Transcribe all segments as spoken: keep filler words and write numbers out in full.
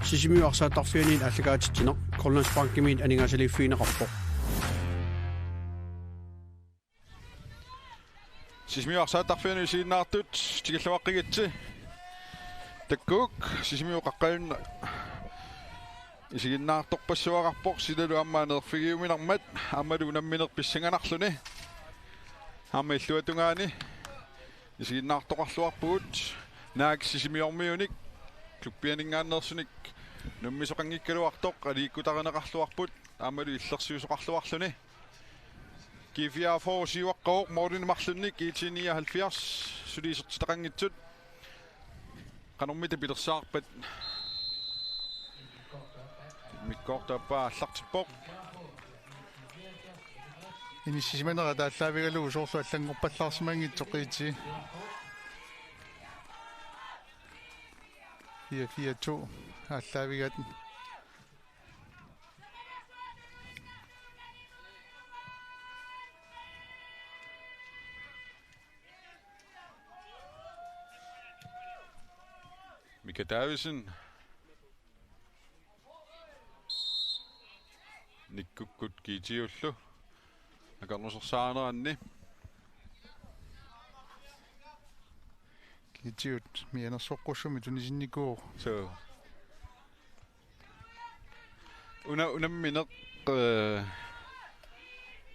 Sisimiut arsaattarfianniit aallakaatitsineq Grønlandsbankimiit aningaasaliiffigineqarpoq. Sisimiut arsaattarfianniit isiginnaartut tikilluaqqigitsi. Takuuk, Sisimiut qaqqajunneq isiginnaartorpassuaqarpoq, silalu aamma aneerfigiuminarmat aammalu unammineq pissanganarluni. Aamma illuatungaani isiginnaartoqarluarpugut, naak Sisimiormiunik klubbianinngaanneersunik unammisoqanngikkaluartoq aliikkutarineqarluarput aammalu illersuisoqarluarluni. G fireogfyrre siuaqqavoq målinik marlunnik, IT nioghalvfjerds suli isertitaqanngitsut. Qanormita pilersaarpat? Mikkoortappa aallartippoq. Inissisimanera taallaavigalugu soorlu allanngorpallaarsimanngitsoq IT. Fire fire to aallaavigaat. Mika Davidsen. Nikkukkut Kiitiullu akornusersaarneranni. Kiitiut mianersoqqussummik tunisinnikuuvoq. So. Una unammineq, eh,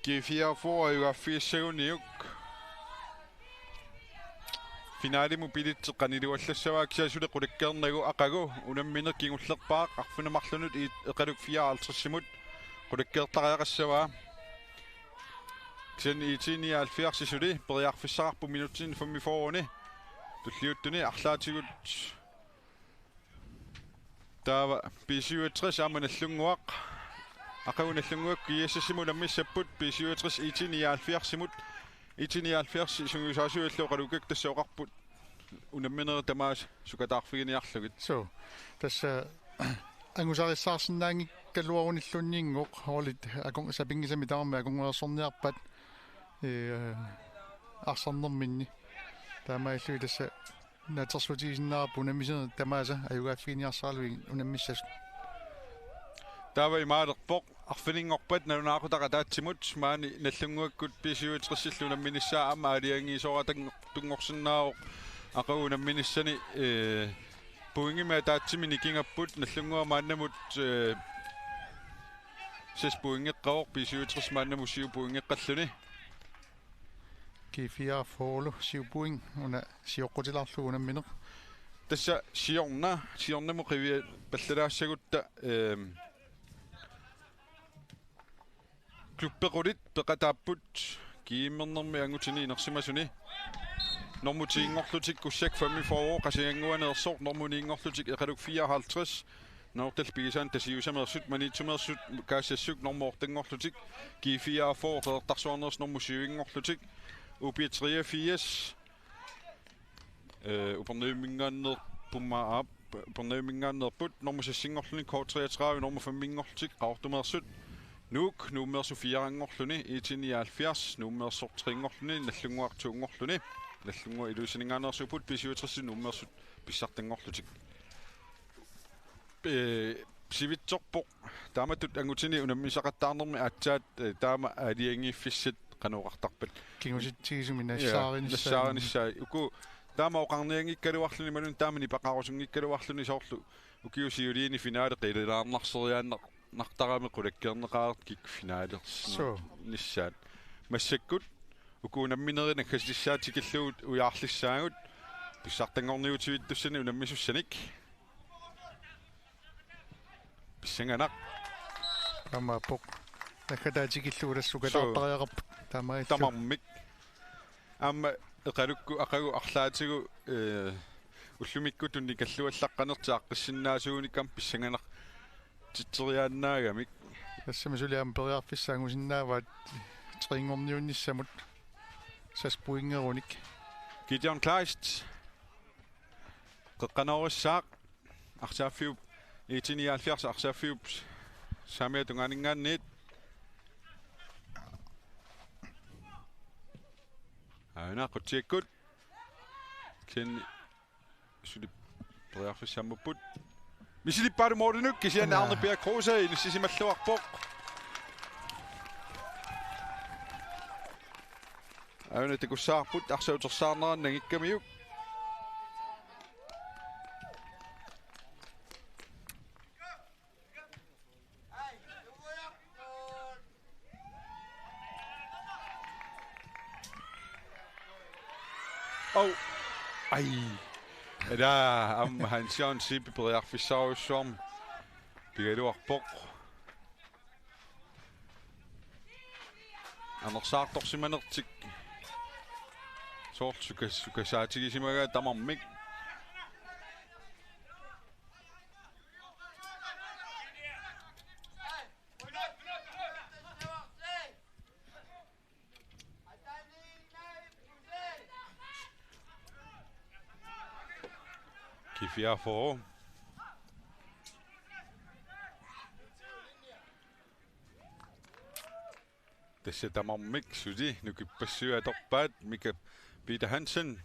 G fireogfyrre ajugaaffigissaguniuk finalimut billetsit qaniluallassavaat, kisianni suli qulakkeernagu aqagu unammineq kingullerpaaq arfineq-marlunut i-, Eqaluk fireoghalvtredsimut qulakkeertariaqassavaa. Kisianni IT nioghalvfjerds suli periarfissaqarpoq minutsini femogfyrreni tulliuttuni arlaatigut. Taava B syvogtres aamma Nagdlunguaq. Aqagu Nagdlunguakkut GSS-imut unammissapput, B syvogtres IT nioghalvfjerdsimut. IT nioghalvfjerds sungiusaasuillu oqalukkakku tassa oqarput unamminerit tamaasa sukataarfiginiarlugit. So, tassa angusarissaarsinnaanngikkaluarunilluunniinngooq, holdi akon-, sapinngisamik tamarmik akornariarsorniarpaat, eh, arsarnerminni. Taamaalilluni tassa naatsorsuutigisinnaavarput unamminerit tamaasa ajugaaffiginiarsaralugit unammissasut. Taava imaalerpoq arfininngorpat nalunaaqutaq ataatsimut, maani Nagdlunguakkut B syvogtresillu unamminissaa aamma aalajangiisooraatanngortunngorsinnaavoq. Aqagu unamminissani, eh, pointimik ataatsimik nikingapput, Nagdlunguaq maannamut, eh, seks pointeqqavoq, B syvogtres maannamut syv pointeqqalluni. G fireogfyrrelu syv point una sioqqutilaarlugu unammineq. Tassa siorna, siornamut qiviat pallalaassagutta, ehm, klubbequlit peqataapput GM-ernermi angutini inersimasuni. Nummer ti-nngorlutik Kussak femogfyrre, Qasigiannguaneersoq, nummer ni-nngorlutik Eqaluk fireoghalvtreds, Nanortallip pigisaani Tasiusameersut, Maniitsumeersut, Kaassassuk, nummer otte-nngorlutik G fireogfyrre, Qeqertarsuarneersut, nummer syv-nngorlutik U B treogfirs, eh, Upernavimminngaanneerput, aap, Upernavimminngaanneerput, nummer seks-nngorluni K treogtredive, nummer fem-nngorlutik Qaqortumeersut, Nuuk, Nuummeersut fire-nngorluni, IT nioghalvfjerds, Nuummeersoq tre-nngorluni, Nagdlunguaq to-nngorluni, Nagdlunguaq Ilulissaninngaanneersuupput, B syvogtres Nuummeersut pissartanngorlutik. Eh, sivitsorpoq taamatut angutini unammisaqattaarnermi aatsaat, eh, taama aalajangiiffissat qanoq oqartarpat? Kingusitsigisumik, ja, nassaarinissai. Nassaarinissai. Uku taama oqarnianngikkaluarluni imaluunniit taama nipeqarusunngikkaluarluni soorlu ukiut siuliini finaali qilaalaarnarseriaannartarami qulakkeerneqareersoq kikkut finaali. Suu. Nissaat. Massakkut uku unamminerit naggatissaat tikillugu ujaarlissaagut pissartanngorniutivittussanik unammisussanik. Pissanganaq. Taamaappoq. Naggataat tikillugu tassa sukataartariaqarput. Taamaalillutik. Tamarmik. Aamma Eqalukkut aqagu arlaatigut, eh, ullumikkut tunnikalluallaqqanertik aaqqissinnaasuunikka aamma pissanganartitseriaannaagamik. Tassami suli aamma periarfissaq angusinnaavaat tre-nngorniunnissamut seks pointerunik. Gideon Kleist. Qeqqanoorissaaq. Arsaaffiup, IT nioghalvfjerds arsaaffiup saamiata tungaaninngaanniit. Aana qutsikkut. Ken suli periarfissammapput. Misilippaalu målinut kisianni Arne Pia Kruse inissisimalluarpoq. Auna takussavarput arsaq utersaarneranut nangikkamiuk. Au. Ai. Ila aamma Hans Jørgen Zeeb periarfissarujussuarmik pigaluarpoq. Anersaartorsimanertik. Soorlu sukas-, sukasaatigisimagaa tamarmik. Kifiafo. Tassa tamarmik suli nukippassuit atorpaat, Mika Peter Hansen,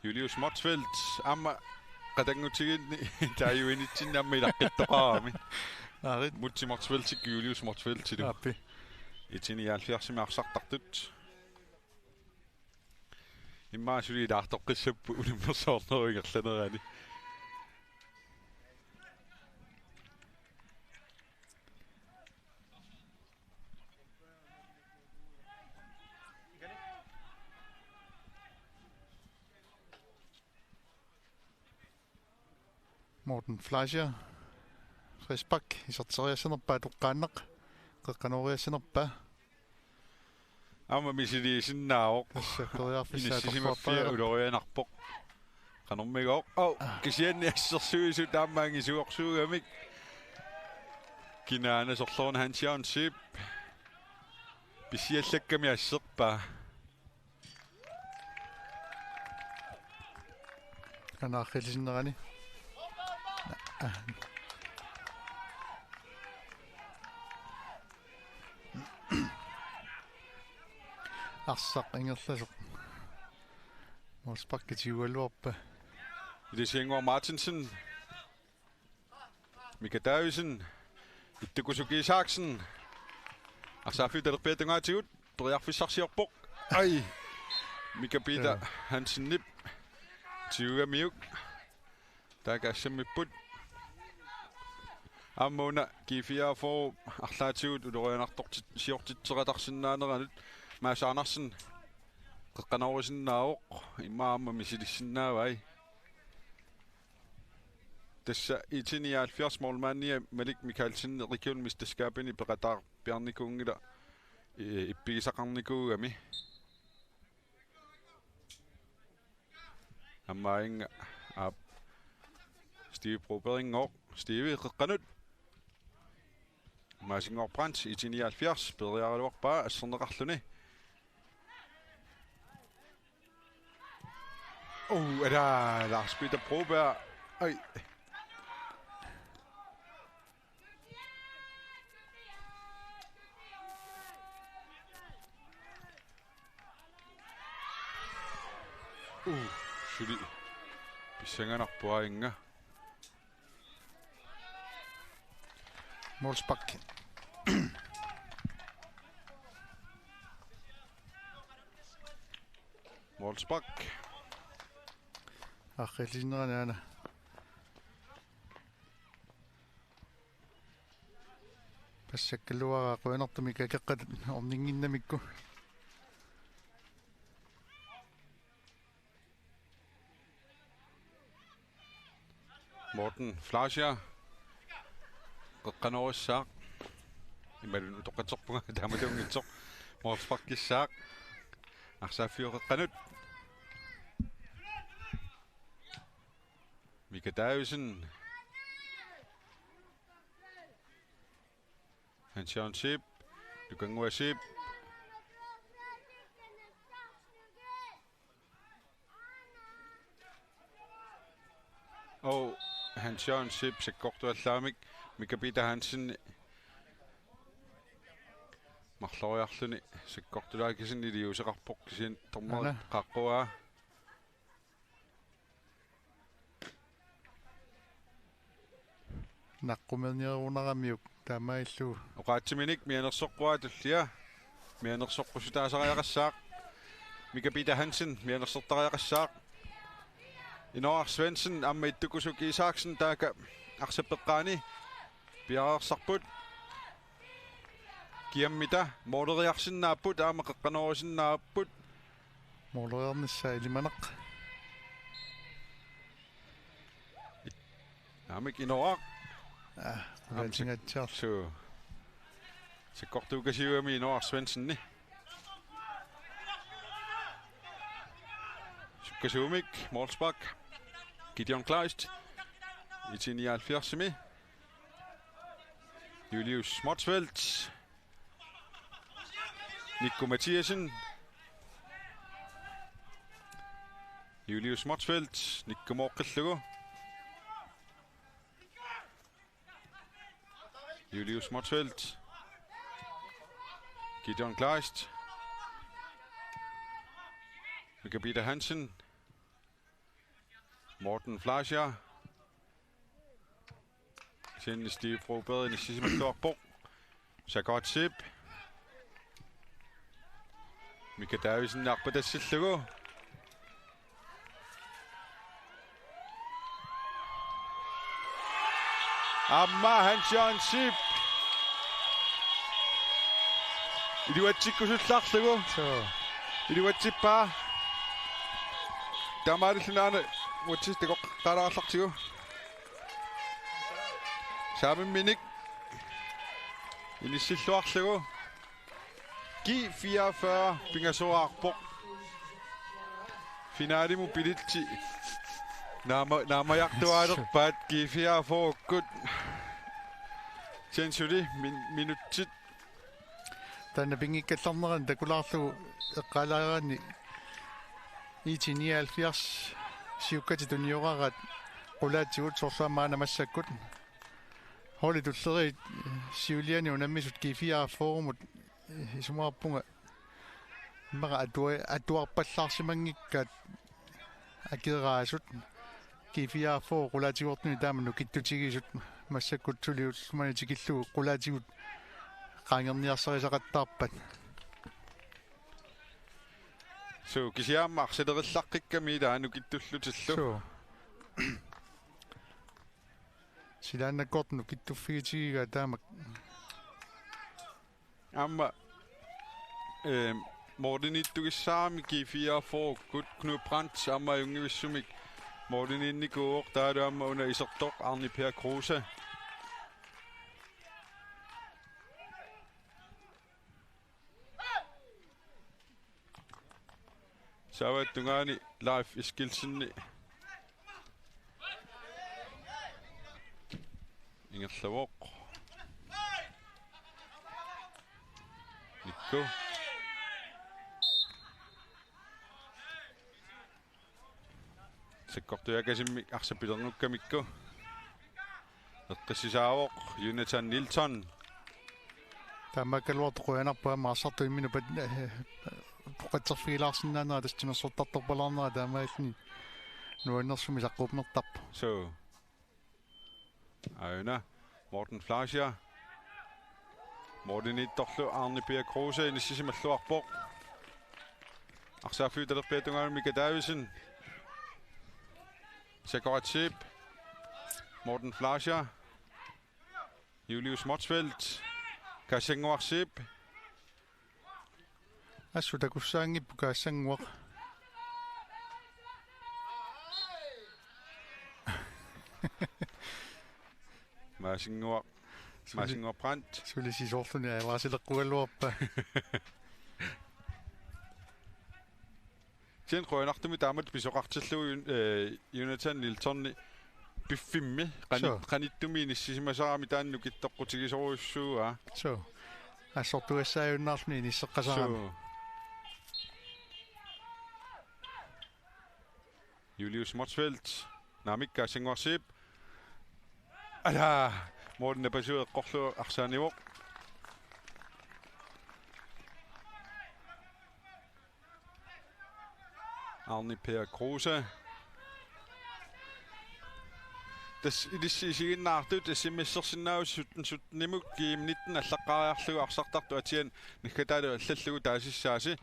Julius Motzfeldt, aamma qatanngutigiinni taaguinitsinni aamma ilaqqittoqarami. Aarit. Mutsi Motzfeldt, Julius Motzfeldt, ilu. Aappi. Itini halvfjerdsimi arsartartut. Immaqa suli ilaartoqqissapput unammersuarnerup ingerlanerani. Morten Fleischer. Frisbak iserteriassanerpaa toqqaannaq. Qeqqanooriassanerpaa. Aamma misiliisinnaavoq. Tassa periarfissaq inissisimaffiat atorluarpaa. Ulorianarpoq. Qanormigooq. Au, kisianni assersuisut aamma angisuorsuugamik. Kinaana sorleruna Hans Jørgen Zeeb. Pissiallakkami asserpaa. Anaarrilisinnerani. Arsaq ingerlasoq. Målsparkit tigugaluarpaa. Ilisiannguaq Martinsen. Mika Davidsen. Ittukusuki Isaksen. Arsaaffiup talerpiata tungaatigut. Periarfissarsiorpoq. Ai. Mika Peter Ja. Hansenip. Tigugamiuk. Taakassammipput. Aamma una G fireogfyrre arlaatigut ulorianartortit-, siortitseqataarsinnaaneranut. Mads Andersen. Qeqqanoorisinnaavoq. Immaqa aamma misilissinnaavai. Tassa I T nioghalvfjerds målmandia Malik Mikaelsen region mesterskabini peqataarpiarnikuunngilaq, eh, ippigisaqarnikuugami. Aamma aajuna aap Steve Broberginngooq, Steve qeqqanut. Maasinnguaq Brandt, I T nioghalvfjerds, peeriaraluarpaa asserneqarluni. Uh, ala, Lars Peter Broberg. Ai. Uh, suli. Pissanganarpoq aajuna. Målspark. Målspark. Arriillisinnerani aana. Passakkaluaraa qujanartumik akeqqat orninnginnamikku. Morten Fleischer. Qeqqanoorissaaq. Imaluunniit utoqqatserpunga taamatuunngitsoq. Målsparkissaaq. Arsaaffiup qeqqanut. Mika Davidsen. Hans Jørgen Zeeb. Nukannguaq Zeeb. Og Hans Jørgen Zeeb sakkortuallaamik, Mika Peter Hansen marloriarluni sakkortulaakkasini iliuuseqarpoq kisianni dommeri Aana. Qaaqquaa. Naqqumeerniarunaramiuk taamaallu. Oqaatsiminik mianersoqquaa tullia. Mianersoqqussutaasariaqassaaq. Mika Peter Hansen mianersortariaqassaaq. Inooraq Svendsen aamma Ittukkusuk Isaksen taakku arsappeqqaani piareersarput. Kiammita mooleriarsinnaapput aamma qeqqanoorisinnaapput. Mooleriarnissaa ilimanaq. Naamik Inooraq. Ah, aamma sik-, qulaatinngatsiarlu. Suu. Sakkortuukasiugami Inooraq Svendsenip. Sukkasuumik, målspark. Gideon Kleist. I T nioghalvfjerdsimi. Julius Motzfeldt. Nikko Mathiassen. Julius Motzfeldt, Nikko mooqqillugu. Julius Motzfeldt. Gideon Kleist. Mika Peter Hansen. Morten Fleischer. Kisianni Steve Broberg inissisimalluarpoq. Sakot Sip. Mika Davidsen arpatassillugu. Aamma Hans Jørgen Sip. Iluatsikkusullarlugu. Suu. Iluatsippaa. Taamaalilluni aana uatsisitikoq taalaarlartigu. Saamimminik inissilluarlugu. G fireogfyrre pingasoraarpoq. Finalimut billetsi naama-, naamajartuaalerpaat G fireogfyrre-kkut. Sen suli min-, minutsit. Taanna pinngikkallarnerani takulaarlugu eqqaalaareerani I T nioghalvfjerds siukkatit tunioraaraat qulaatigut soorlu aamma aana massakkut. Holdit tulleriit siuliani unammisut G fireogfyrre-mut isumaqarpunga immaqa atua-, atuarpallaarsimanngikkaat akeraasut. G fireogfyrre qulaatigoortuni taama nukittutigisut massakkut suli ullumimut tikillugu qulaatigut qaangerniarsarisaqattaarpaat. Suu, kisianni aamma arsalerillaqqikkamik taanna nukittullutillu. Suu. Silaannakkoortut nukittuffigitigigaat taamak. Aamma, ehm, målimiittugissaarami G fireogfyrre-kkut Knud Brandt aamma ajunngivissumik målimiinnikuuvoq, taavalu aamma una isertoq Arne Per Kruse. Saavaata tungaani Leif Eskildsen ingerlavoq. Nikku. Sakkortuuakasimmik arsaq pilernukkamikku. Eqqissisaavoq Jonathan Nilsson. Taamaakkaluartoq qujanarpoq aamma arsartut imminut pat-, eh, poqatserfigilaarsinnaanera tassa timersortartorpalaarnera taamaalilluni nuannersumik saqqummertarpoq. Suu. Aajuna Morten Fleischer. Morten Ittorlu Arne Pia Kruse inissisimalluarpoq. Arsaaffiup talerpiata tungaanut Mika Davidsen. Sakoratsiip. Morten Fleischer. Julius Motzfeldt. Kassannguarsiip. Assut takussaanngippoq Kassannguaq. Maasinnguaq. Suli-, Maasinnguaq Brandt. Suli sisoorluni ajaasileqqugaluarpa. Kisianni qujanartumik taamatut pisoqartillugu Jon-, eh, Jonathan Nilssoni piffimmi qanit-, Suu. Qanittumi inissisimasarami taanna nukittoqqutigisorujussuuaa. Suu. Assortugassaajunnaarluni inisseqqasaarami. Suu. Julius Motzfeldt. Naamik Kassannguarsiip. Ala! Morten Napasuu eqqorlugu arsaanivoq. Arne Per Kruse. Tassa ilissi isiginnaartut S M S-ersinnaavusi sytten sytten-imut, G M nitten allaqqaariarlugu arsartartut atiaat naggataalu allallugu taasissaasi.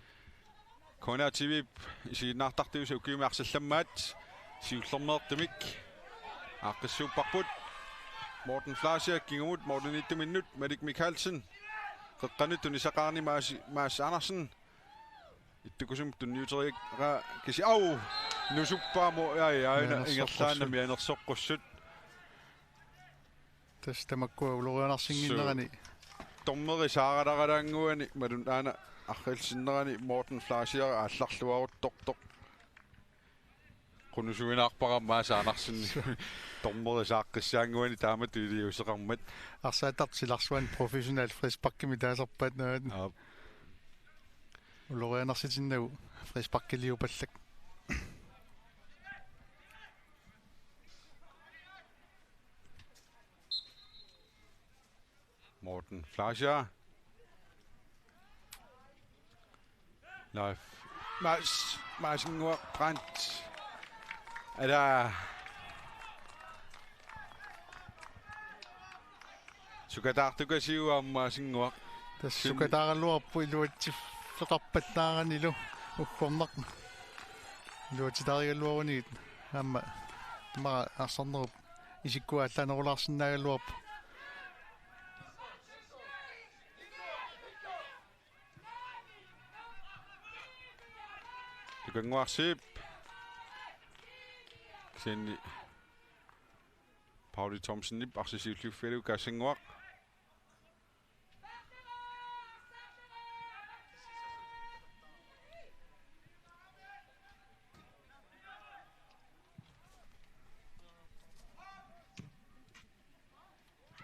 K N R T V isiginnaartartuusi ukiumi arsallammaat siullermeertumik aaqqissuupparput. Morten Fleischer kingumut målimiittuminnut, Malik Mikaelsen. Qeqqanut tunisaqarani Maasi, Maasi Andersen. Ittukusumik tunniuteriaraa kisi-, au! Nusuppaa mo-, ai, aina mianersoqqussut. Ingerlaannaq mianersoqqussut. Tassa tamakkua ulorianarsinnginnerani. Suu. Dommeri saaralaaraannguani malunnarpoq aana arriilsinnerani Morten Fleischer aallarluaruttortoq. Qunusuinnarpara Maasi Andersen. Suu. Dommeri saaqqissaannguani taamatut iliuuseqarmat. Arsaattartut silarsuanni professionel frisparkimik taasarpaat naat. Aap. Ulorianarsitinnagu frisparkiliupallak. Morten Fleischer. Leif. Mads, Maasinnguaq Brandt. Ala. Sukataartukasiuvoq aamma Maasinnguaq. Tassa sukataaraluarpoq iluatsiffeqarpallaaranilu uggornaq. Iluatsitaarigaluarunigit aamma immaqa arsarnerup isikkua allaanerulaarsinnaagaluarpoq. Tukannguaq Zeeb. Kisianni Pauli Thomsenip arsaq siulliuffigalugu Kaasannguaq.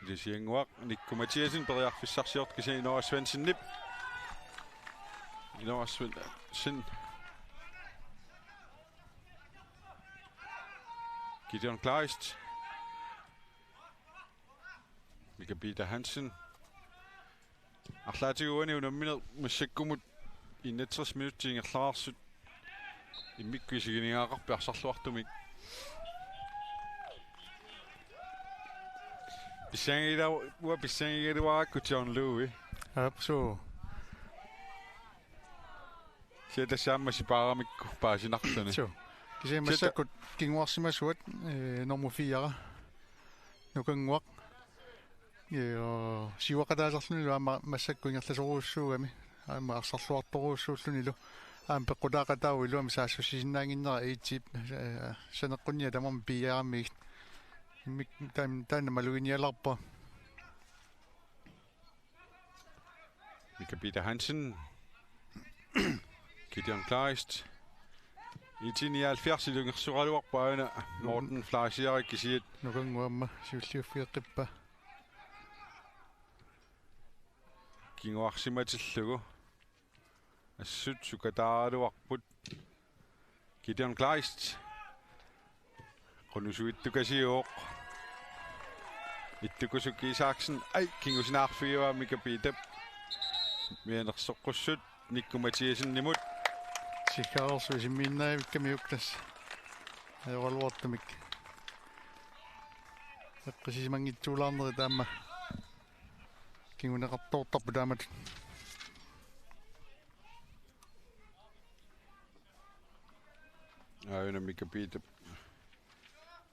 Ilisiannguaq, Nikku Mathiassen periarfissarsiortoq kisianni Inoa Svendsenip. Inoa Svendsen. Gideon Kleist. Mika Peter Hansen. Arlaatigut uani unammineq massakkumut enogtres minutsit ingerlareersut immikkut isiginingaaqqaarput arsarluartumik. Pissangigaluar-, uanga pissangigaluarakku John Louis. Aap, suu. Kisianni tassa aamma sipaaramikku paasinarluni. Suu. Kisianni massakkut kinguarsimasuat, eh, nummer fire. Nukannguaq. Joo, siuaqataasarlunilu aamma massakkut ingerlasorujussuugami. Aamma arsarluartorujussuullunilu. Aamma peqqutaaqataavoq iluamik saassussisinnaannginnera I T-p, eh, saneqqunniat tamarmik piiaramigit. Immik-, taam-, taanna maluginialerpunga. Mika Peter Hansen. Gideon Kleist. I T nioghalvfjerds ilungersoraluarpaa aana Morten Fleischer kisiat. Nukannguaq aamma siulliuffigeqqippaa. Kinguarsimatillugu. Assut sukataaraluarput. Gideon Kleist. Qunusuittukasiuvoq. Ittukusuk Isaksen. Ai, kingusinaarfigivaat Mika Peterip. Mianersoqqussut Nikku Mathiassenimut. Sikkaarsu isimiinnavikkamiuk tassa. Ajoraluartumik. Eqqissisimanngitsuulaarnerit aamma. Kinguneqartoortarput taamatut. Aajuna Mika Peter.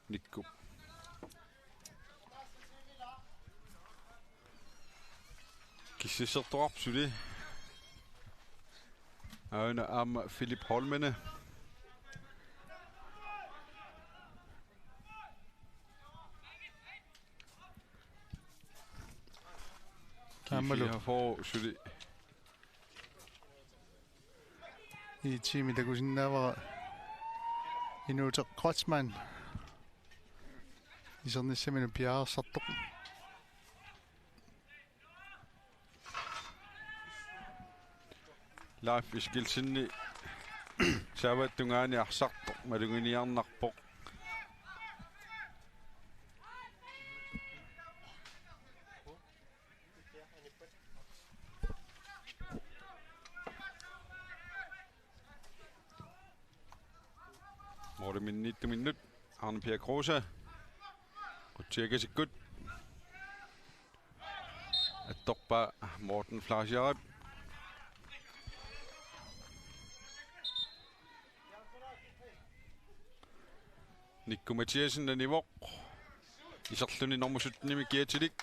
Nikku. Kississertoqarpoq suli. Aajuna aamma Philip Holmene. Aammalu. G fireogfyrre suli. I T-mi takusinnaavara Inuuteq Kreutzmann. Isernissaminut piareersartoq. Leif Eskildsenip saavat tungaani arsartoq maluginiarnarpoq. Målimiittuminnut Arne Pia Kruse. Tjekasikkut. Attorpaa Morten Fleischerip. Nikku Mathiassen anivoq. Iserluni nummer syttenimik kiatilik.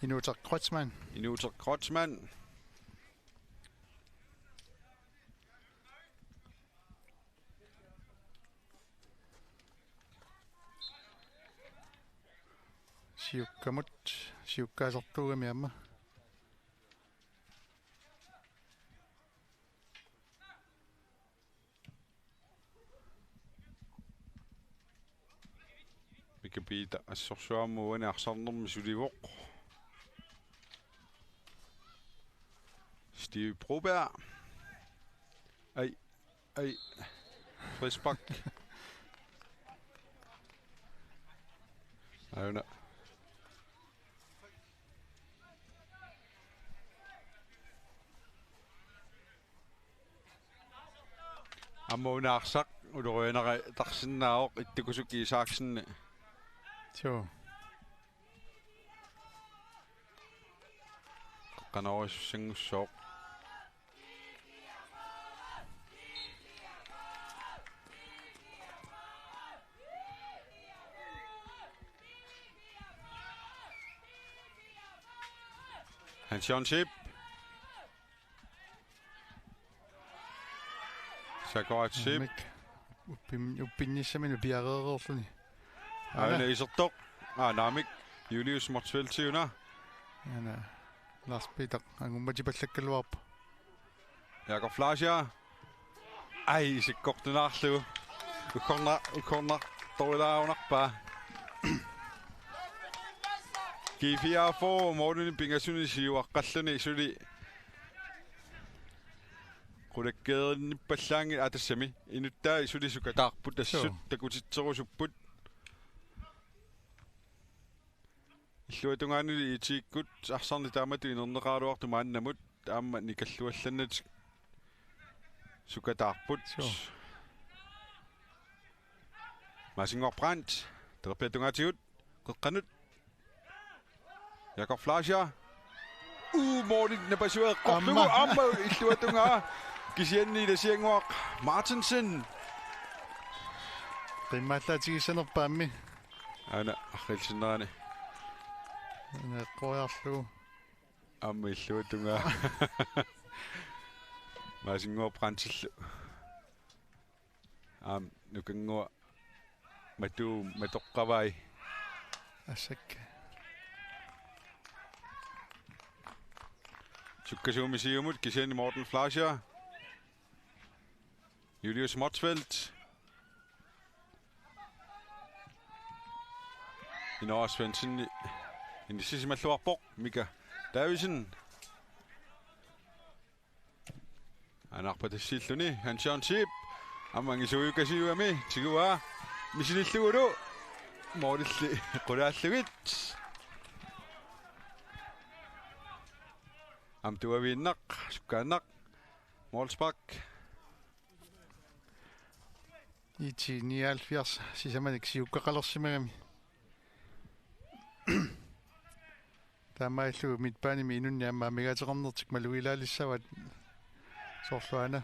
Inuuteq Kreutzmann. Inuuteq Kreutzmann. Siukkamut, siukkaasartuugami aamma. Mika Peter assorsuarmut uani arsarnermi sulivoq. Steve Broberg. Ai, ai. Frispark. Auna. Aamma una arsaq ulorianartarsinnaavoq Ittukusuk Isaksen. Joo. Qanoq issanngussaaq. Hans Jørgen Schiep. Sakoratsi. Naamik. Uppim-, uppinnissaminut piareereerluni. Aana. Aana isertoq. Aa, naamik. Julius Motzfeldt siuna. Aana. Lars Peter angummatipallaakkaluarpoq. Jakob Fleischer. Ai, isikkortunaarlugu. Ukorna-, ukornartorulaarunarpaa. G fireogfyrre målini pingasuni siuaqqalluni suli qulakkeerinnippallaanngilaq, aa, tassami. Inuttai suli sukataarput, assut. Joo. Takutitserusupput. Illuatungaani I T-kkut arsarneq taamatut inerneqaraluartoq maannamut aamma nikalluallannatik sukataarput. Joo. Masinngorprandt, Terpiatungaatigut, qeqqanut. Jakob Fleischer. Uu, målip napasua eqqorlugu. Aamma. Aamma illuatungaa. Kisianni Ilasiannguaq Martinsen. Qimmaallaatigissanerpaammi. Aana, arriilsinnerani. Aana, eqqoriarlugu. Aamma illuatungaa. Masinngorprandtillu. Aamma, nukannguaq. Matu, matoqqavai. Assak. Sukkasuumik siumut, kisianni Morten Fleischer. Julius Motzfeldt. Inoa Svendsen inissisimalluarpoq, Mika Davidsen. Aana arpatassiilluni, Hans Jørgen Schiep. Aamma angisuujukasiugami, tiguaa. Misilillugulu. Målilli qulaallugit. Aamma tuaviinnaq, sukkaannaq. Målspark. I T nioghalvfjerds sisamanik siukkaqalersimagami. Taamaalillugu midtbanemi inunnik aamma amigaateqarnertik malugilaalissavaat, soorlu aana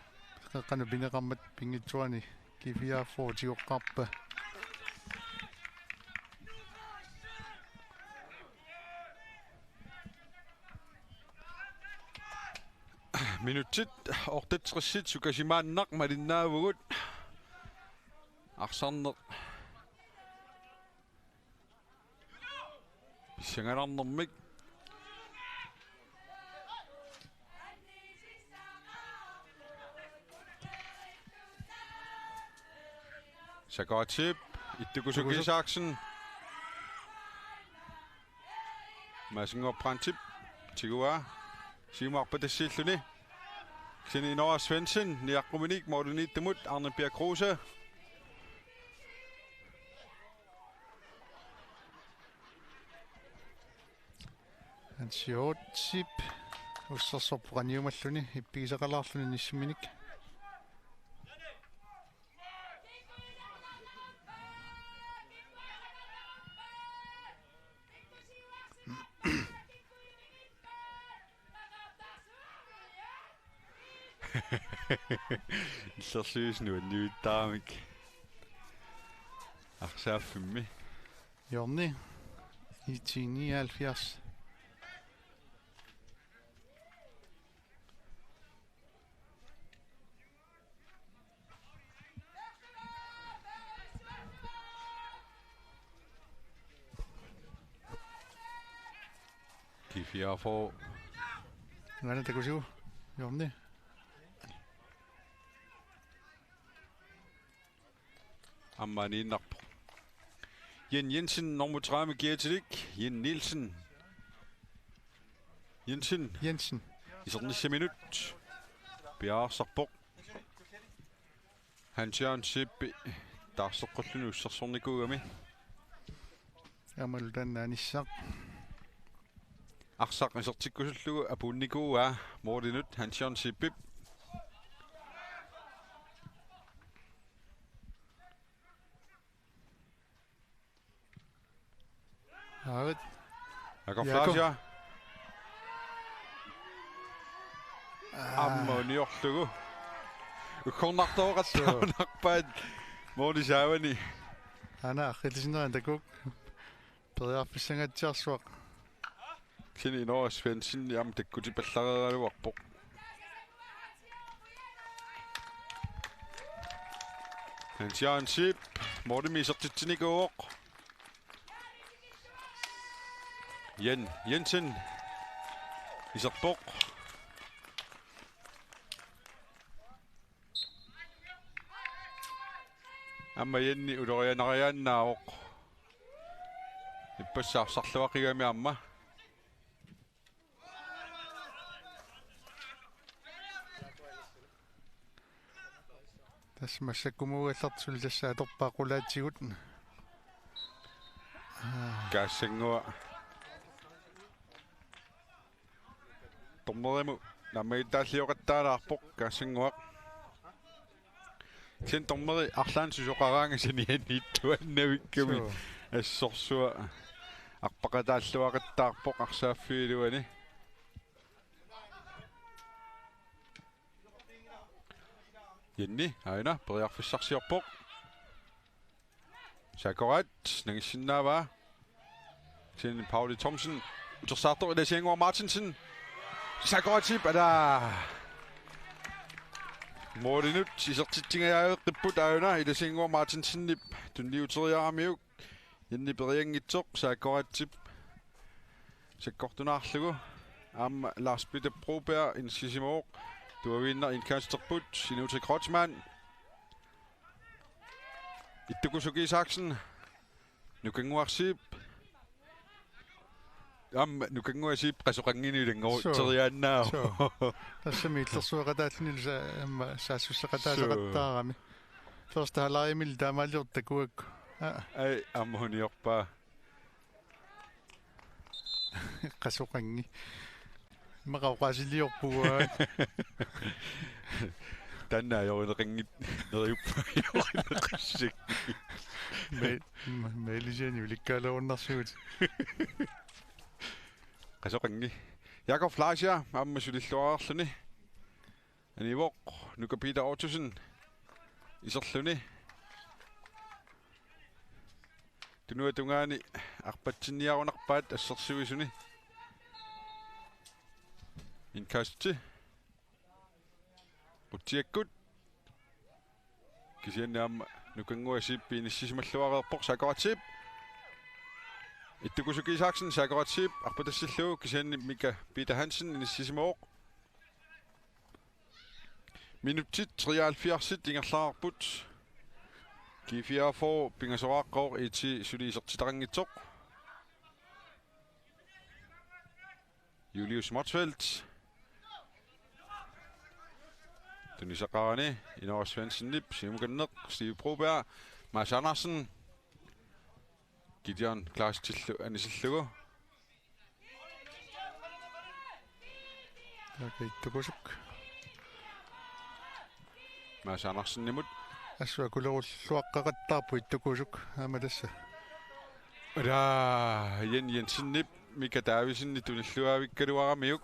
qeqqanut pineqarmat pinngitsoorani G fireogfyrre tigoqqaarpaa. Minutsit otteogtresit sukasimaannaq malinnaavugut. Arsarneq pissanganarnermik. Sakoratsi, Ittukusuk Isaksen. Masinngorprandtip tiguaa. Siumut arpatassiilluni. Kisianni Inoa Svendsen, niaqquminik målimiittumut, Arne Bjerg Kruse. Hans Jørgen Schiep ussersorpoq aniumalluni, ippigisaqalaarluni inissiminik. Illersuisut nuannivittaaramik. Arsaaffimmi. Hjørne. I ti nioghalvfjerds. G fireogfyrre. Ngana takusiu. Hjørne. Aamma aniinnarpoq. Jen Jensen, nummer tredive, giver til Jen Nielsen. Jensen. Jensen. Isernissaminut. Piareersarpoq. Hans Jørgen Zeebi taarseqqulluni ussersornikuugami. Aammalu taanna anissaq. Arsaq isertikkusullugu apuunnikuuaa målinut Hans Jørgen Zeebip. Aarit. Jakob Jakob. Fleischer. Aa. Aamma uniorlugu. Uggornartooqattaarunarpaat måli saavani. Aana, arriillisinnerani takuuk. Periarfissangaatsiarsuaq. Kisianni Inooraq Svendsen aamma takkutipallareeraluarpoq. Hans Jørgen Zeeb, målimik isertitsinikuuvoq. Jen Jensen. Iserpoq. Aamma Jenni ulorianariaannaavoq. Ippassaq arsarluaqigami aamma. Tassa massakkumuugallartut suli tassa atorpaa qulaatigut. Aa. Kaassannguaq. Dommerimut naammagittaalliortaalaarpoq Kaassannguaq. Kisianni dommeri arlaannik susoqaraangasanianiittuannavikkami. Suu. Assorsuaq arpaqataalluaqattaarpoq arsaaffiup iluani. Jenni aana periarfissarsiorpoq. Sakorat nangissinnaavaa. Kisianni Pauli Thomsen. Utersaartoq Ilasiannguaq Martinsen. Sakoratip, alaa. Målinut isertitsingajaareqqipput aana Ilasiannguaq Martinsenip tunniuteriaramiuk. Jenni perianngitsoq Sakoratip sakkortunaarlugu. Aamma Lars Peter Broberg inissisimavoq. Tuaviinnaq indkasterput Sinuuta Kreutzmann. Ittukusup Isaksen. Nukannguaq Zeeb. Aamma Nukannguaq Zeeb qasoqanngini ilanngoruteriaannaavoq. Suu. Tassami illersueqataallunilu sa-, aamma saassussaqataasaqattaarami. Suu. Første halvlegimili taamaaliortoq takuakku. Aa. Ai, aamma uniorpaa. Qasoqanngi. Immaqa oqaasiliorpugut. Taanna ajorineqanngitsoq neriuppunga ajorineqassaaq. Me-, me-, meelisiani ulikkaalerunnarsugut. Qasoqanngi. Jakob Fleischer aamma sulilluarluni. Anivoq Nuka Peter Ottosen iserluni. Tunuata tungaani arpatsinniarunarpaat assersuisuni. Indkasti. Utsiakkut. Kisianni aamma Nukannguaq Zeeb inissisimalluareerpoq Sakoratip. Ittukusup Isaksen, Sakoratip arpatassillugu kisianni Mika Peter Hansen inissisimavoq. Minutsit treoghalvfjerds ingerlareerput. G fireogfyrre pingasoqaqqaarpoq, IT suli isertitaqanngitsoq. Julius Motzfeldt. Tunisaqarani Inooraq Svendsenip siumukanneq, Steve Broberg, Mads Andersen. Gideon Klaastillu anisillugu. Taakku Ittukusuk. Mads Andersenimut. Assut akulerulluaqqaqattaarpoq Ittukusuk aamma tassa. Ila, Jen Jensenip Mika Davidsenip tunilluaavikkaluaramiuk.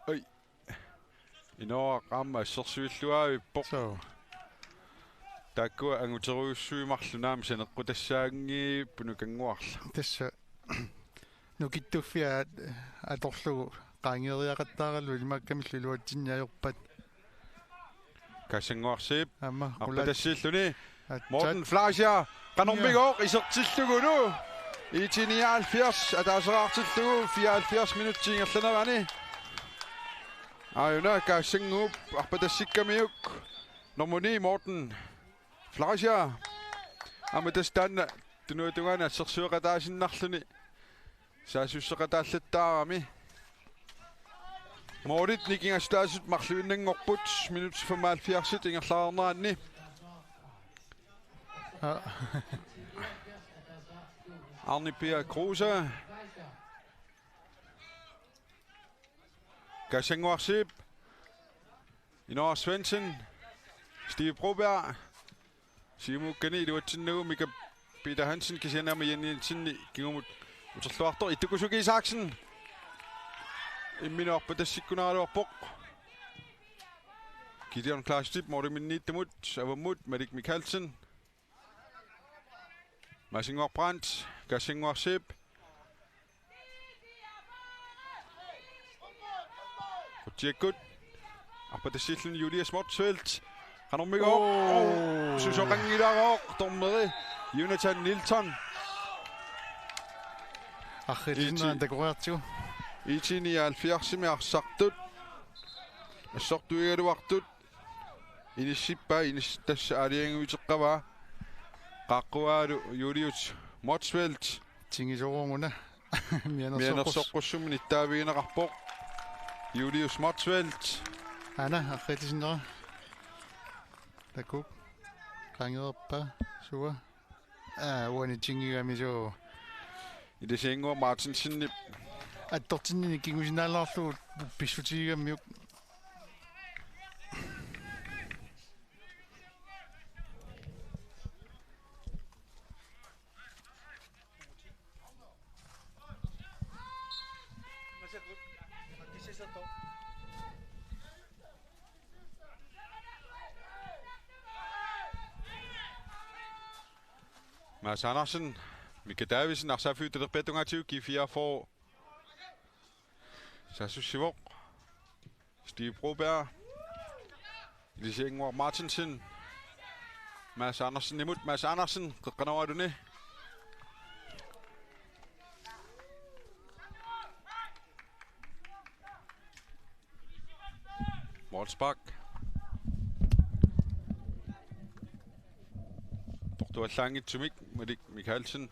Oj. Inooraq aamma assersuilluaavippoq. Suu. Taakkua anguterujussuit marluk naamik saneqqutassaanngipput nukannguarlu. Tassa nukittuffia atorlugu qaangeeriaqattaaralugu ilimaakkamillu iluatsinneq ajorpat. Kassannguarsiip. Aamma arpatassiilluni. Morten Fleischer. Qanormigooq isertillugulu. I T nioghalvfjerds ataaseraartillugu fireoghalvfjerds minutsit ingerlanerani. Aajuna Kassannguup arpatassikkamiuk. Nummer ni Morten Fleischer. Aamma tassa taanna tunuatungaani assersueqataasinnarluni. Saassusseqataallattaarami. Målit nikingassutaasut marluinnanngorput minutsit femoghalvfjerds ingerlareerneranni. Aa. Arne Pia Kruse. Kassannguarsiip. Inooraq Svendsen. Steve Broberg. Siumukkani iluatsinnagu Mika Peter Hansen kisianni aamma Jan Jensen kingumut uterluartoq. Ittukusuki Isaksen. Imminut arpatassikkunaraluarpoq. Gideon Kleistip målimiittumut avammut Malik Mikkelsen. Maasannguaq Brandt, Kassannguarsiip. Qutsiakkut. Arpatassiilluni Julius Motzfeldt. Qanormigooq. Oo. Susoqanngilarooq dommeri Jonathan Nilsson. Arriillisinnaanngilaq takoreertigu. I T nioghalvfjerdsimi arsartut. Assortuigaluartut. Inissippai, inissi-, tassa aalajangiuteqqavaa. Qaaqquaalu Julius Motzfeldt. Tingisoruuna. Mianersoqqus-, mianersoqqussummik nittaavigineqarpoq. Julius Motzfeldt. Aana, arriillisinnera. Takuuk. Qaangereerpa. Sua. Aa, uani tingigami suu. Ilisiannguaq Martinsenip. Attortinnini kingusinnaalaarlugu pissutigigamiuk. Mads Andersen, Mika Davidsen, arsaaffiup talerpiata tungaatigut G fireogfyrre. Saassussivoq. Steve Broberg. Ilisiannguaq Martinsen. Mads Andersenimut. Mads Andersen, qeqqanooraluni. Målspark. Portuallaanngitsumik Malik Mikkelsen.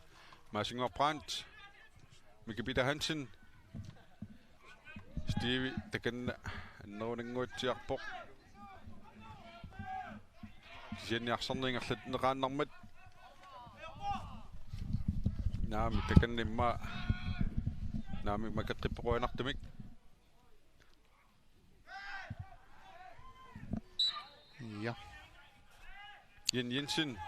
Maasannguaq Brandt. Mika Peter Hansen. Steve takanna annerunannguatsiarpoq. Kisianni arsarneq ingerlanneqaannarmat. Naamik takanna immaqa. Naamik makaqqipput qujanartumik. Ja. Jan Jensen.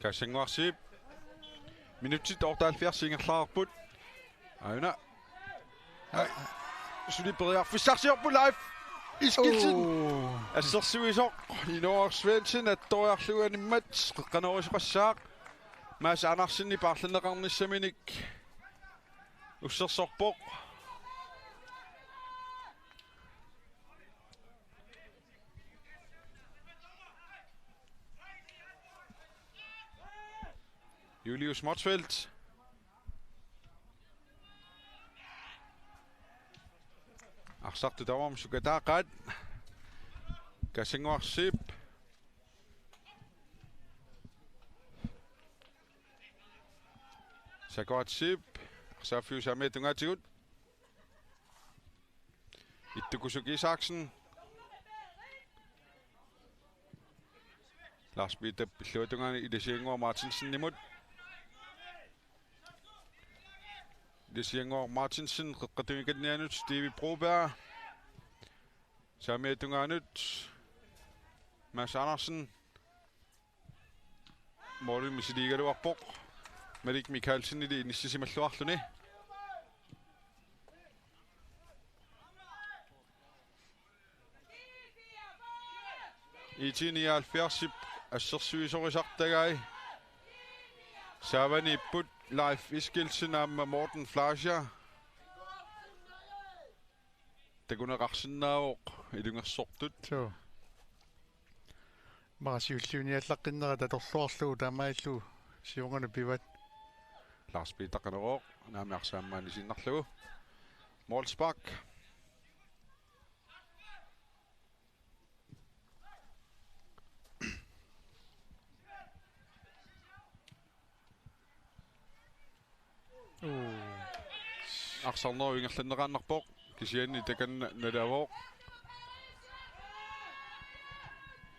Kassannguarsiip. Minutsit otteoghalvfjerds ingerlareerput. Aajuna. Ai. Suli periarfissarsiorpoq Leif Eskildsen. Oo. Assersuisoq Inooraq Svendsen attoriarlugu animmat qeqqanoorisoqassaaq. Mads Andersen paarlanneqarnissaminik ussersorpoq. Julius Motzfeldt. Arsartut tamarmik sukataaqaat. Kassannguarsiip. Sakuratseep. Arsaaffiup saamiata tungaatigut. Ittukusuki Isaksen. Lars Peter pilluatungaani Ilisiannguaq Martinsenimut. Ilisiannguaq Martinsen qeqqata tungaaninngaanniit Steve Broberg. Saamiata tungaanut Mads Andersen. Målimi misiliigaluarpoq. Malik Mikaelsenili inissisimalluarluni. I T nioghalvfjerdsip assersuisorisartagai saavaniipput Leif Eskildsen aamma Morten Fleischer. Takuneqarsinnaavoq ilungersortut. Suu. Immaqa siulliuniallaqqinnera tatorluarlugu taamaalillugu siornanut pivat. Lars Peter Qanorooq naamik arsaammaanisiinnarlugu. Målspark. Uu. Arsarnerup ingerlanneqaannarpoq, kisianni takanna nalavoq.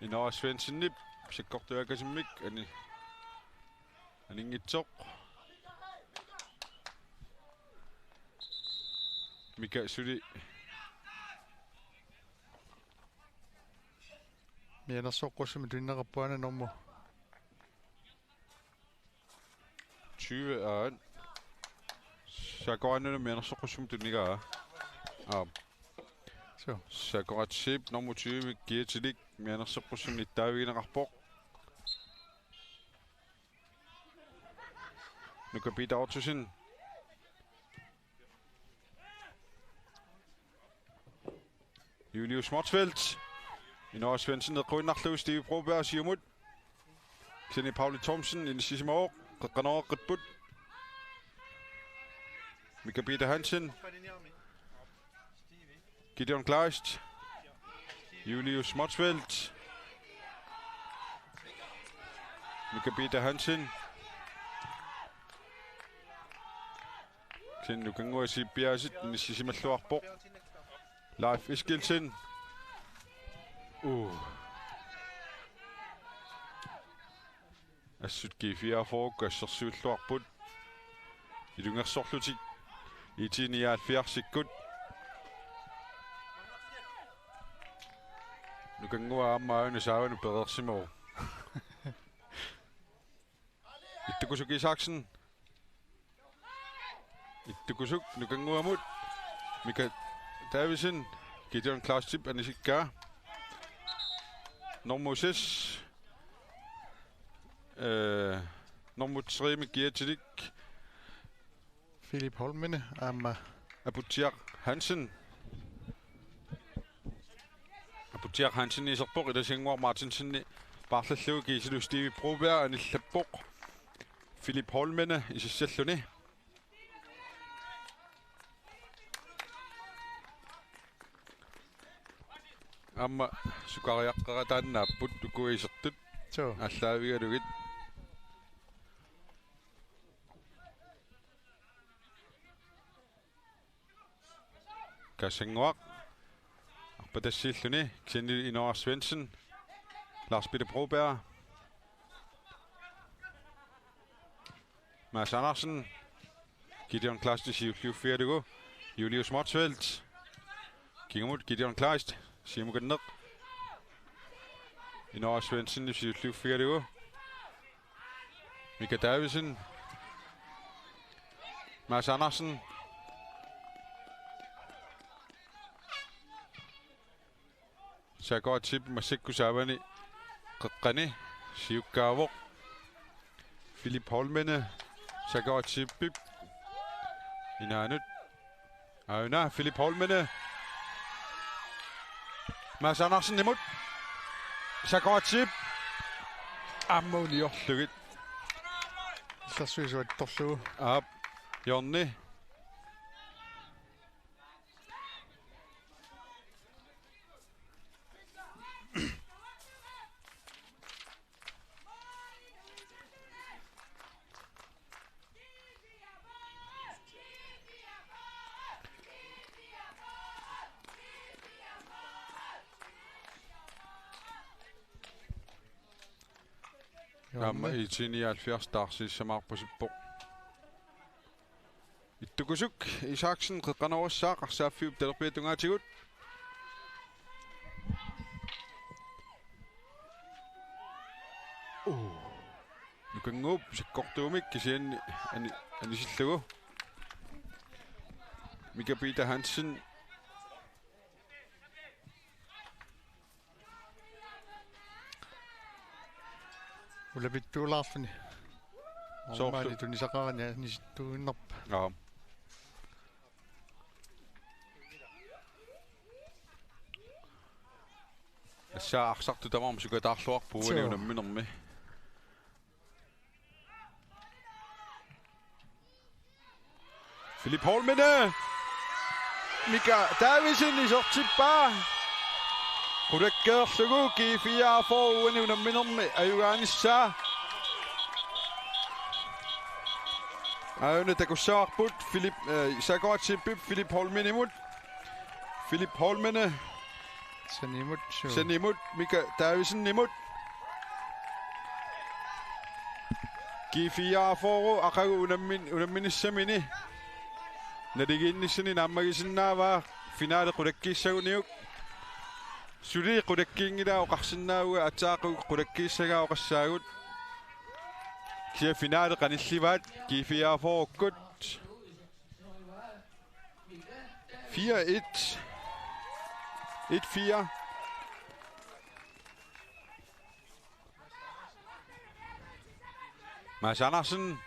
Inoa Svendsenip sakkortuaakasimmik ani-, aninngitsoq. Mika suli mianersoqqussummik tunineqarpoq aana normu tyve, aa. Sakoraannuna mianersoqqussummik tunigaa. Aap. Suu. Sakoratsiip normu tyve kiatilik mianersoqqussummik nittaavigineqarpoq. Nuka Peter Ottosen. Julius Motzfeldt. Inoa Svendsen eqquinnarlugu, Steve Broberg siumut. Kisianni Pauli Thomsen inissisimavoq, qeqqanooreqqipput. Mika Peter Hansen. Gideon Kleist. Julius Motzfeldt. Mika Peter Hansen. Kisianni Nukannguaq C P A-sit inissisimalluarpoq. Leif Eskildsen. Uu. Assut G fireogfyrre assersuilluarput. Ilungersorlutik I T nioghalvfjerdsikkut. Nukannguaq aamma aajuna saavanut pereersimavoq. Ittukusuk Isaksen. Ittukusuk Nukannguamut. Mika Davidsen. Gideon Kleistip anisikkaa. Normu seks. Øh, normu tre-mik kiatilik. Philip Holmene aamma Aputsiaq Hansen. Aputsiaq Hansen iserpoq, Ilasiannguaq Martinsen paarlallugu kiisilu Steve Broberg anillappoq. Philip Holmene isissalluni. Aamma sukariaqqerataannaapput uku isertut. Suu. Aallaavigalugit. Kassannguaq. Arpatassiilluni. Kisianni Inoa Svendsen. Lars Peter Broberg. Mads Andersen. Gideon Kleist siulliuffigalugu. Julius Motzfeldt. Kingumut Gideon Kleist. Siumukanneq. Inoa Svendsen siulliuffigalugu. Mika Davidsen. Mads Andersen. Sakoratsiip massakkut saavani qeqqani siukkaavoq. Philip Holmene Sakoratsiipip inaanut. Aajuna Philip Holmene. Mads Andersenimut. Sakoratsiip aamma uniorlugit. Illersuisut attorlugu. Aap, Jonni. Aamma I T nioghalvfjerds taarsiissamaarpasippoq. Ittukusuk Isaksen qeqqanoorussaaq arsaaffiup talerpiata tungaatigut. Uu. Nukannguup sakkortuumik kisianni ani-, anisillugu. Mika Peter Hansen. Ulapittuulaarluni. Soorlu- Ormaani tunisaqarani anisittuinnarpa. Aap. Tassa arsartut tamarmik sukataarluarput uani. Joo. Unamminermi. Philip Holmene. Mika Davidsen isertippaa. Qulakkeerlugu G fireogfyrre uani unamminermi ajugaanissaa. Aajuna takussavarput Philip, eh, Sakuratipip Philip Holmenimut. Philip Holmene. Sanimut, suu. Sanimut, Mika Davidsenimut. G fireogfyrre aqagu unammin-, unamminissamini. Naligiinnissani naammagisinnaavaa finale qulakkiissaguniuk. Suli qulakkiinngilaa oqarsinnaavugut aatsaat qulakkiissagaa oqassaagut. Kisianni finale qanillivaat G fireogfyrre-kkut. Fire et. Et fire. Mads Andersen.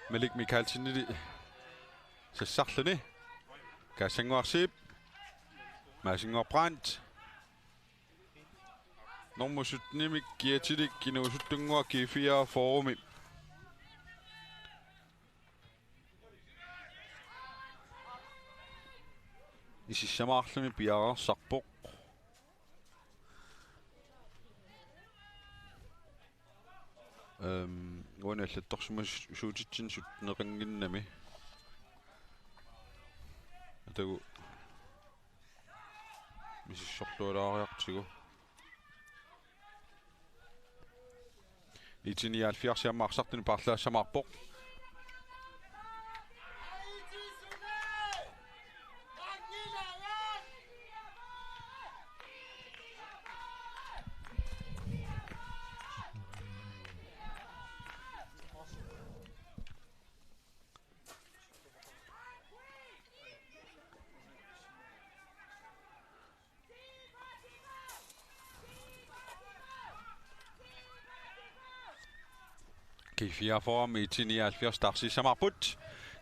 Malik Mikaelsenili sassarluni. Kaassanguarsiip. Maassinguaq Brandt. Normu syttenimik kiatilik inuusuttunnguaq G fireogfyrre-mi. Isissamaarluni piareersarpoq. Ehm, uani allattorsimasoq suutitsinni sytteneqannginnami. Atagu misissorlualaariartigu. IT nioghalvfjerds aamma arsartunik paarlaassamaarpoq. G fireogfyrre-mi IT nioghalvfjerds taarsiissamaarput.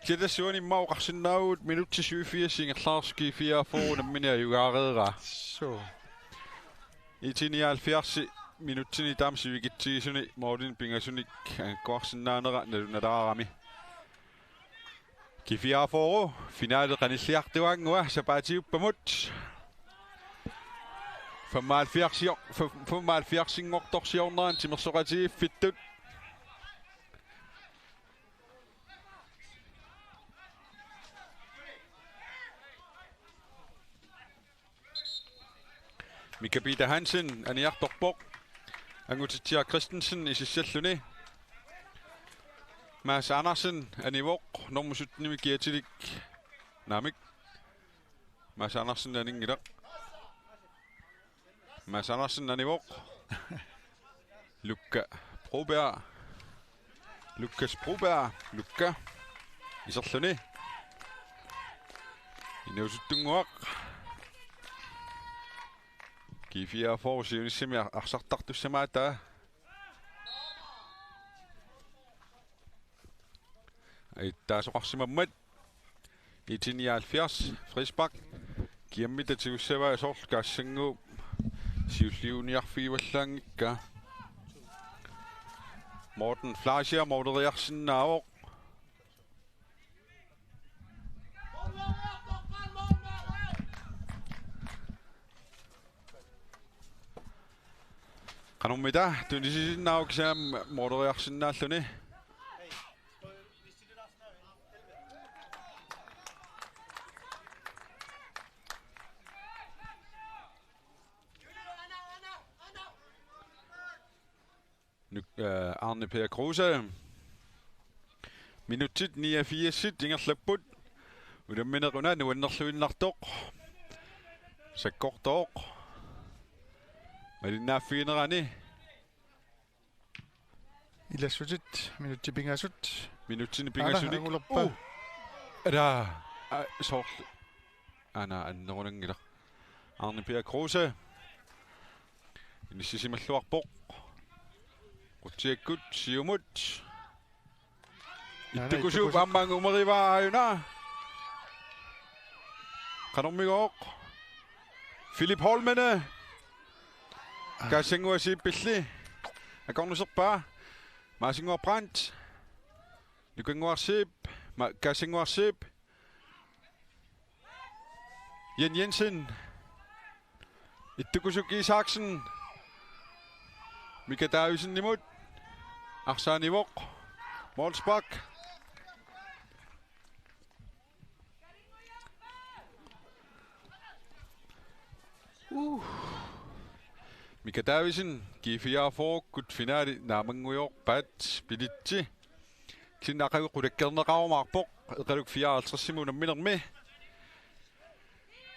Kisianni tassa uani immaqa oqarsinnaavugut minutsit syvogfirs ingerlareersoq G fireogfyrre unammineq ajugaareeraa. Suu. IT nioghalvfjerds minutsini taama sivikitsigisuni målinik pingasunik angakkuarsinnaanera nalunalaarami. G fireogfyrre finale qanilliartuaannguaq sapaatiuppamut. Femoghalvfjerds-ior-, fem-, femoghalvfjerds-inngortorsiornerani timersoqatigiiffittut. Mika Peter Hansen aniartorpoq. Angutitsiaq Christensen isissalluni. Mads Andersen anivoq, normu syttenimi kiatilik. Naamik. Mads Andersen aninngilaq. Mads Andersen anivoq. Lukka Broberg. Lukas Broberg. Lukka. Iserluni. Inuusuttunnguaq. G fireogfyrre siunissami arsartartussamaattoq. Ajuttaasoqarsimammat. IT nioghalvfjerds, frispark. Kiammita tigussavaa soorlu Kaassanguup siulliuniarfigivallaanngikkaa. Morten Fleischer måleriarsinnaavoq. Qanormita tunisisinnaavoq kisianni måleriarsinnaalluni. Nuk-, øh, Arne Per Kruse. Minutsit niogfirs ingerlapput. Unammineq una nuannerluinnartoq. Sakkortooq. Malinnaaffiginerani. Ilassutit, minutsit pingasut. Minutsini pingasuni. Aana, angulappa. Uh. Ala. A, soorlu. Aana, annerunanngilaq. Arne Pia Kruse. Inissisimalluarpoq. Qutsiakkut, siumut. Aana, Ittukusuup Ittukusuup. Aamma angumeriva aajuna. Qanormigooq. Philip Holmene. Aa. Kaassanguaq Siipilli. Akornuserpaa. Maasinnguaq Brandt. Nukannguaq Siip. Ma-, Kaassanguaq Siip. Jan Jensen. Ittukusuk Isaksen. Mika Davidsenimut. Arsaanivoq. Målspark. Uh. Mika Davidsen, G fireogfyrre-kkut finale naammanngujorpaat, bilitsi. Kisianni aqagu qulakkeerneqarumaarpoq, Eqaluk fireoghalvtreds-imut unamminermi.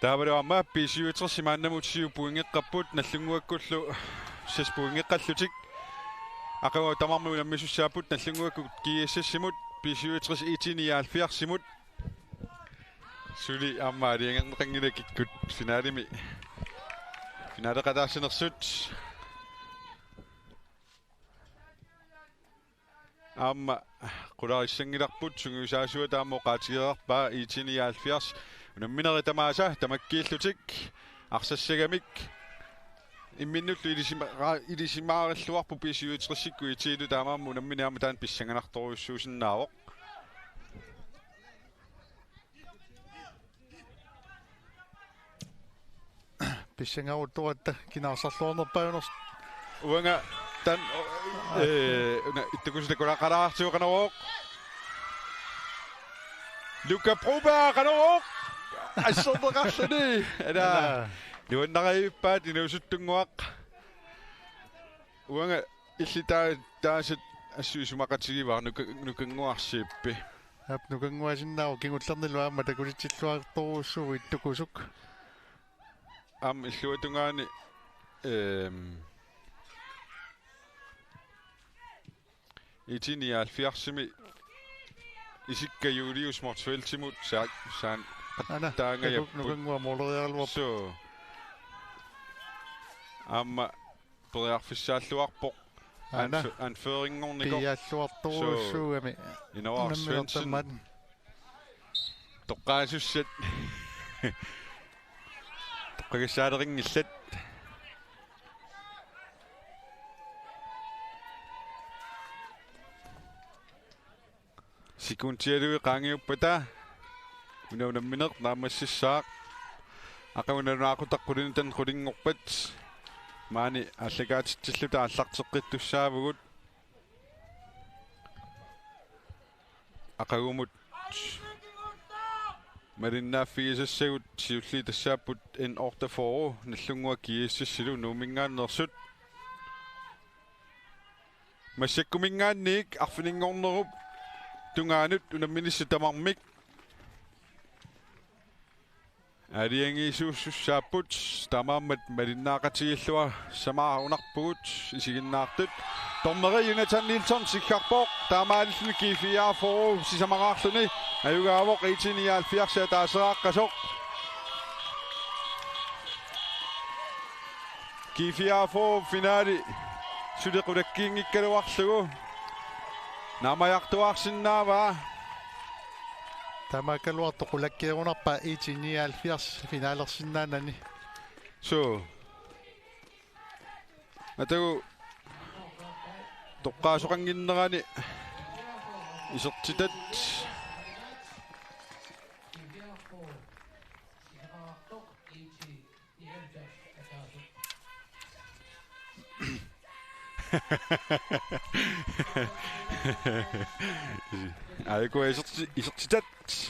Taavalu aamma B syvogtres maannamut syv pointeqarput, Nagdlunguakkullu seks pointeqarlutik. Aqagu tamarmik unammisussaapput, Nagdlunguakkut G S S-imut, B syvogtres I T nioghalvfjerds-imut. Suli aamma aalajangerneqanngilaq kikkut finalemi. Finaleqataassanersut. Aamma qularissanngilarput, sungiusaasuata aamma oqaatigereerpaa, I T nioghalvfjerds unamminerit tamaasa tamakkiillutik arsassagamik. Imminnullu ilisima-, ra-, ilisimaarilluarput B syvogtres-ikkut I T-lu, taamaammat unammineq aamma taanna pissanganartorujussuusinnaavoq. Pissangaruttoratta kina arsarluarnerpaajunersoq. Uanga taanna, eh, una Ittukusup takulaqalaartigu, Qanorooq. Luka Broberg, Qanorooq. Assorneqarluni. Ala. Ala. Nuannarivippaat inuusuttunnguaq. Uanga illit taa-, taasat assut isumaqatigivara, Nuka-, Nukannguaq Siippi. Aap, nukannguasinnaavoq, kingullernilu aamma takulitsilluartorujussuuvoq Ittukusuk. Aamma illuatungaani, ehm, I T nioghalvfjerds-imi isikka Julius Motzfeldtimut saa-, saan Aana, qattaangajapput. Nuka-, Nukannguaq mooleriaraluarpoq. Suu. Aamma periarfissaalluarpoq. Aana. Anf-, anførinngornikoq. Piiaalluartorujussuugami. Suu. Inoar Svendsen. Unamminertammat. Toqqaasussat. Toqqagassaalerinngillat. Sekundialuit qaangiuppata una unammineq naammassissaaq. Aqagu nalunaaqutaq qulinut qulinngorpat. Maani aallakaatitsilluta aallarteqqittussaavugut. Aqagumut malinnaaffigisassagut siulliit tassaapput N otteogfyrre, Nagdlunguaq G S S-ilu Nuumminngaanneersut. Massakkuminngaanniit arfininngornerup tungaanut unamminissat tamarmik aalajangiisuussaapput, taamaammat malinnaaqatigiilluassamaarunarpugut isiginnaartut. Dommeri Jonathan Nilsson siggarpoq, taamaalilluni G fireogfyrre sisamaraarluni ajugaavoq I T nioghalvfjerds ataaseraaqqasoq. G fireogfyrre finale suli qulakkiinngikkaluarlugu naamajartuaarsinnaavaa. Taamaakkaluartoq qulakkeerunarpaa I T nioghalvfjerds finalersinnaanani. Suu. Atagu toqqaasoqannginnerani isertitat. Aajuku iserti-, isertitat,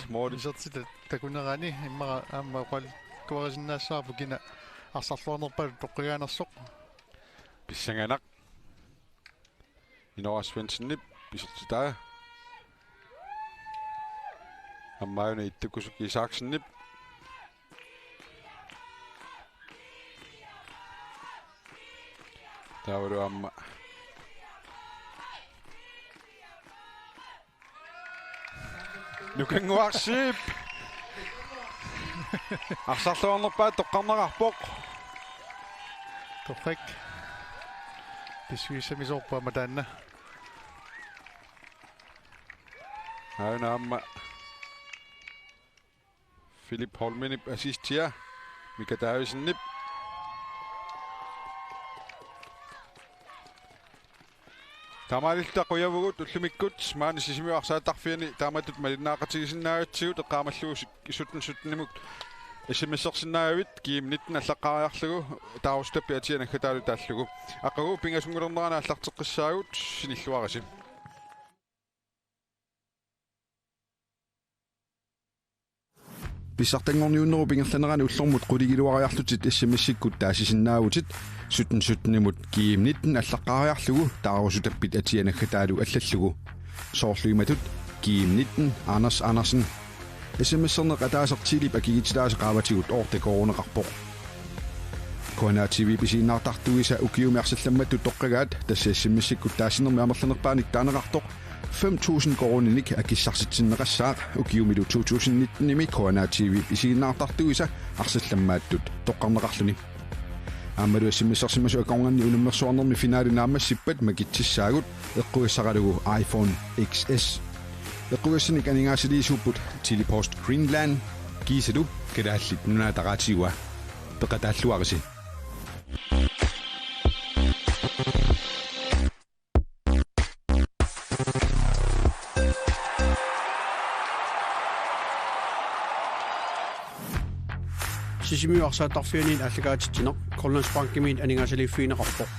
måli. Isertitat takunerani immaqa aamma oqalukkuarisinnaassavarput kina arsarluarnerpaalu toqqagaanersoq. Pissanganaq. Inoar Svendsenip isertitaa. Aamma una Ittukusuk Isaksenip. Taavalu aamma Nukannguarsiip arsarluarnerpaat toqqarneqarpoq. Torrak. Pissuissamisoorpoq aamma taanna. Aana aamma Philip Holmenip assistia, Mika Davidsenip. Taamaalilluta qujavugut ullumikkut maani Sisimiut arsaattarfiani taamatut malinnaaqatigisinnaagatsigu, eqqaamallugu sytten sytten-imut S M S-ersinnaagavit G M nitten allaqqaariarlugu taarusutappi atia naggataalu taallugu. Aqagu pingasunngulernerani aallarteqqissaagut, sinilluarisi. Pissartanngorniunnerup ingerlanerani ullormut qulingiluariarlutit S M S-ikkut taasisinnaavutit sytten sytten-imut G M nitten allaqqaariarlugu taarusutappit atia naggataalu allallugu. Soorlu imatut: G M nitten, Anders Andersen. S M S-erneq ataaseq Telep akikitsitaasa qaavatigut otte koruuneqarpoq. K N A T V-p isiginnaartartuisa ukiumi arsallammattut toqqagaat, tassa S M S-ikkut taasinermi amerlanerpaanik taaneqartoq fem tusind koruuninik akissarsitsinneqassaaq, ukiumilu to tusind nitten-imi K N A T V-p isiginnaartartuisa arsallammaattut toqqarneqarluni. Aammalu S M S-ersimasut akornanni unammersuarnermi finaali naammassippat makitsissaagut eqqugassaralugu iPhone X S. Eqqugassanik aningaasaliisuupput Telepost Greenland kiisalu Kalaallit Nunaata Radiua. Peqataalluarisi. Sisimiut arsaattarfianiit aallakaatitsineq Grønlandsbankimiit aningaasaliiffigineqarpoq.